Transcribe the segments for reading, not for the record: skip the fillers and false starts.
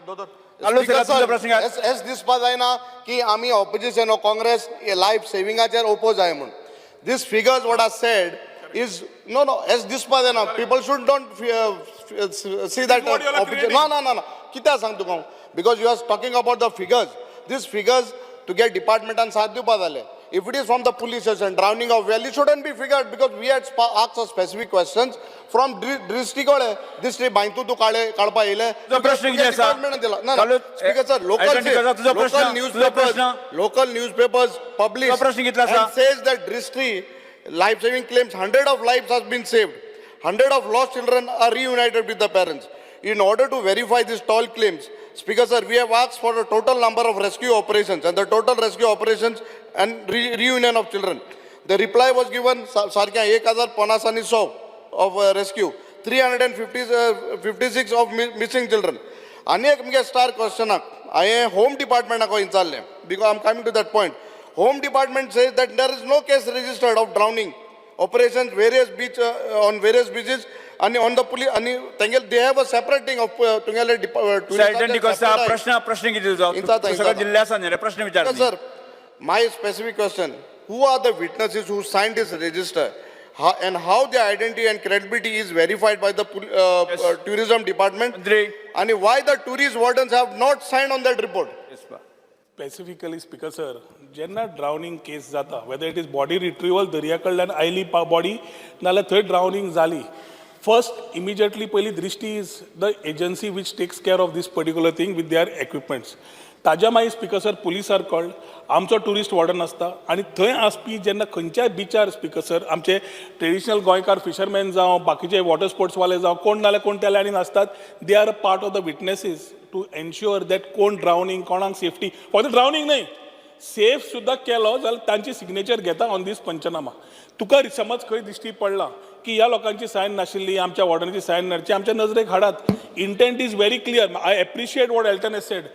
दोतोर. कार्लूस फेरेरा, तुजो प्रश्न घेयात. एस दिसपा जायना की आमी ऑपोजिशन हो काँग्रेस लायफ सेविंगाचेर ओपोज आहे म्हूण. This figures what are said is no S दिसपा जायना. People should don't see that. What you are creating. ना ना ना ना, कित्याक सांग तुका हांव, because you are talking about the figures. This figures तुगे डिपार्टमेंटान साथ दिवपा जाले. If it is from the police station, drowning of well, it shouldn't be figured, because we had asked a specific questions from दृष्टी कळे दृष्टी बांयतू तूं काळे काडपा येयले. तुजो प्रश्न कितें आसा? डिपार्टमेंटान दिला ना. चालू- स्पीकर सर, लोकल Identity आसा, तुजो प्रश्न, लोकल न्यूज तुजो प्रश्न. लोकल न्यूज पेपर्स पब्लिश तुजो प्रश्न कितलो आसा? Says that Drishti life saving claims 100 of lives has been saved, 100 of lost children are reunited with the parents. In order to verify these tall claims, Speaker sir, we have asked for the total number of rescue operations and the total rescue operations and reunion of children. The reply was given सारख्या 1050 आनी 100 of rescue, 356 of missing children. आनी एक मुगे star क्वेश्चनाक हांवें home डिपार्टमेंटाक विचारलें, because I am coming to that point. Home Department says that there is no case registered of drowning operations various beach on various beaches आणि on the police आणि तेंगे they have a separate thing of तुंगेले. Elton D'Costa, प्रश्न प्रश्न कितें तुजो? इंचा, तूं इंचा. सगळो दिल्ले आसा न्ही रे, प्रश्न विचार न्ही. Sir, my specific question, who are the witnesses who signed this register and how their identity and credibility is verified by the tourism department? मंत्री. And why the tourist wardens have not signed on that report? Yes, बा. Specifically speaker sir, जेन्ना ड्रावनिंग केस जाता, whether it is body retrieval, दर्या कडल्यान आयली body, नाल्यार थंय ड्रावनिंग जाली, फर्स्ट इमिजिएटली पयली Drishti is the agency which takes care of this particular thing with their equipments. ताज्या मागीर speaker sir, police are called, आमचो ट्युरिस्ट वॉर्डन आसता आनी थंय आसपी जेन्ना खंयच्याय बिचार, स्पीकर सर, आमचे ट्रेडिशनल गोंयकार फिशरमॅन जावं, बाकीचे वॉटर स्पोर्ट्सवाले जावं, कोण नाल्यार कोण त्या लायनीन आसतात. They are a part of the witnesses to ensure that कोण ड्रावनिंग, कोणाक सेफ्टी, फक्त ड्रावनिंग न्हय, सेफ सुद्दां केलो जाल्यार तांची सिग्नेचर घेता ऑन दीस पंचनामा. तुका समज खंय दिश्टी पडला की ह्या लोकांची सायन नाशिल्ली, आमच्या वॉर्डनाची सायन नाशिल्ली, आमच्या नजरेक हाडात. Intent is very clear. I appreciate what Elton has said.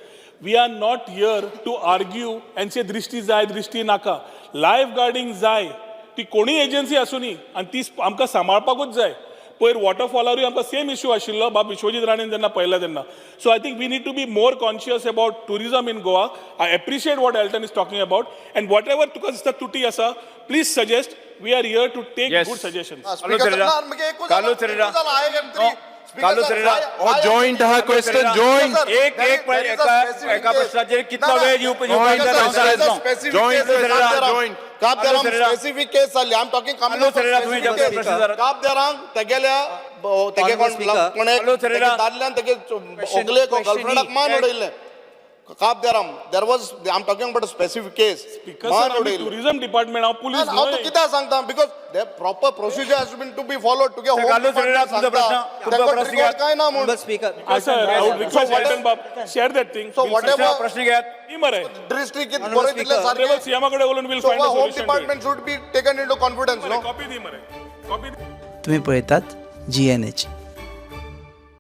We are not here to argue and say Drishti जाय, दृश्टी नाका. लायफ गार्डींग जाय, ती कोणीय एजन्सी आसूनी आनी ती आमकां सांबाळपाकूच जाय. पयर वॉटरफॉलारूय आमकां सेम इश्यू आशिल्लो, बाब विश्वजीत राणेन जेन्ना पळयला तेन्ना. So I think we need to be more conscious about tourism in Goa. I appreciate what Elton is talking about, and whatever तुका दिसता तुटी आसा, please suggest. We are here to take good suggestion. Carlos Ferreira. Carlos Ferreira. Carlos Ferreira. Oh, joint हा question, joint. एक एक एका एका प्रश्नाचेर कितलो वेळ दिवपाक Joint, joint. Carlos Ferreira. Specific case जाल्ली, I am talking. Carlos Ferreira, तुम्ही जेव्हा प्रश्न विचारा. काब देरांक तेगेल्या तेगे कोण Speaker. कोणे Carlos Ferreira. दादल्यान तेगे होगलेक गर्लफ्रेंडाक मान उडयल्लें. Cabo de Rama there was, I am talking about specific case. Speaker sir, tourism department, हांव पुलीस हांव न्हय. तूं कित्याक सांगता, because proper procedure has been to be followed. तुगे होम कार्लोस फेरेरा, तुमचो प्रश्न, तुमचो प्रश्न घेयात. काय ना म्हूण. Honorable Speaker. Sir, I would request Elton बाब share that thing. So whatever- प्रश्न घेयात. दी मरे. District Honorable बरयतिल्लें Speaker. सारकें. सीएमा कडेन उलोवन we'll So find a home solution. Department should be taken into confidence, no? Copy दी मरे, कॉपी. तुम्ही पळयतात जीएनएच.